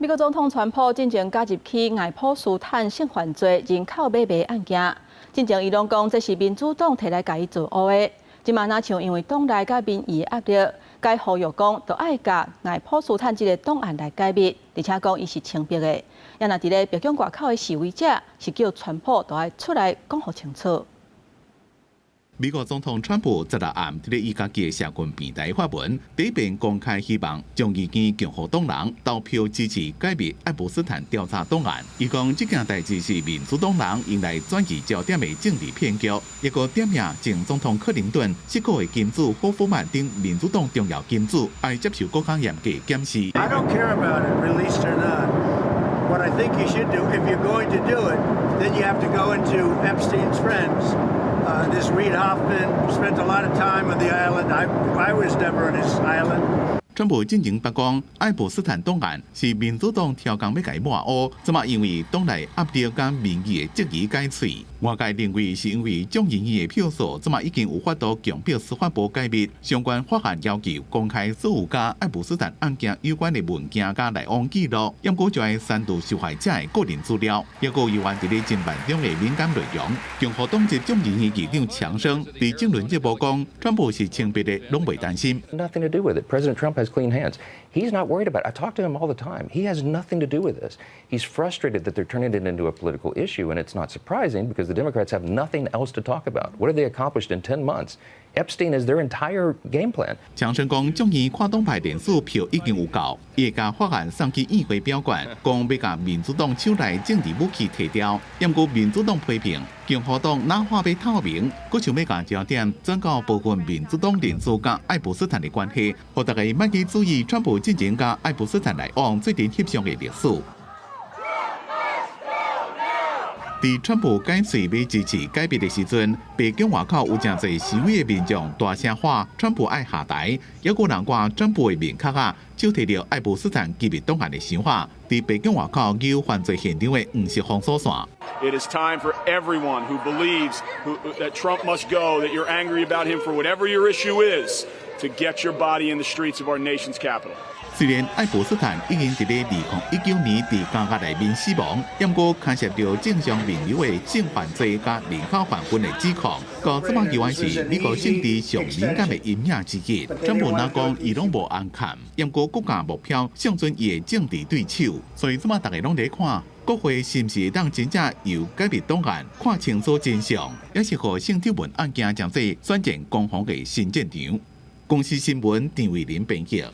美國總統川普進前加入去愛潑斯坦性犯罪人口買賣案件，進前伊攏講這是民主黨提來共伊做烏的，這馬若像因為黨內佮民意的壓力，改呼籲講著愛共愛潑斯坦這個檔案來解密，而且講伊是清白的。也若佇咧白宮外口的示威者是叫川普著愛出來講予清楚。美國總統川普十六暗佇咧伊家己的社群平台發文，第一遍公開希望眾議院共和黨人投票支持解密愛潑斯坦調查檔案。伊講這件代誌是民主黨人用來轉移焦點的政治騙局，抑閣點名前總統克林頓、矽谷的金主霍夫曼等民主黨重要金主，愛接受閣較嚴格檢視。 I don't care about it, released or not. What I think you should do, if you're going to do it, then you have to go into Epstein's friends. This Reid Hoffman spent a lot of time on the island. I was never on his island. 川普進前捌講，愛潑斯坦檔案是民主黨刁工欲共伊抹烏，這馬因為黨內壓力佮民意的質疑改喙。外界認為是因為眾議院的票數，這馬已經有法度強迫司法部解密相關法案，要求公開所有佮愛潑斯坦案件有關的文件佮來往記錄，猶閣就愛刪除受害者的個人資料，抑閣有猶原佇咧偵辦中的敏感內容。共和黨籍眾議院議長強生佇政論節目講，川普是清白的，攏袂擔心。 Nothing to do with it. President Trump has clean hands. He's not worried about it. I talk to him all the time. He has nothing to do with this. He's frustrated that they're turning it into a political issue, and it's not surprising because the Democrats have nothing else to talk about. What have they accomplished in 10 months? Epstein is their entire game plan. 強生講，眾議跨黨派聯署票已經有夠，伊會共法案送去議會表決，講欲共民主黨手內政治武器提掉。毋過民主黨批評共和黨若話欲透明，閣想欲共焦點轉到部分民主黨人士佮愛潑斯坦的關係，予大家莫去注意川普進前佮愛潑斯坦來往做陣翕相的歷史。佇川普改喙欲支持解密的時陣，白宮外口有誠濟示威的民眾大聲喊川普愛下台，猶閣有人掛川普的面殼仔，手提著愛潑斯坦機密檔案的箱仔，佇白宮外口揪犯罪現場的黃色封鎖線。 It is time for everyone who believes that Trump must go, that you're angry about him for whatever your issue is, to get your body in the streets of our nation's capital. 雖然愛潑斯坦已經佇咧2019年佇監獄內面死亡，毋過牽涉著政商名流的性犯罪佮人口販運的指控，到這馬猶原是美國政治上敏感的陰影之一。川普若講伊攏無紅崁，毋過閣共目標相準伊的政治對手，所以這馬逐家攏佇看，國會是毋是會當真正由解密檔案看清楚真相，抑是予性醜聞案件成做選戰攻防的新戰場。公視新聞陳慧琳編譯。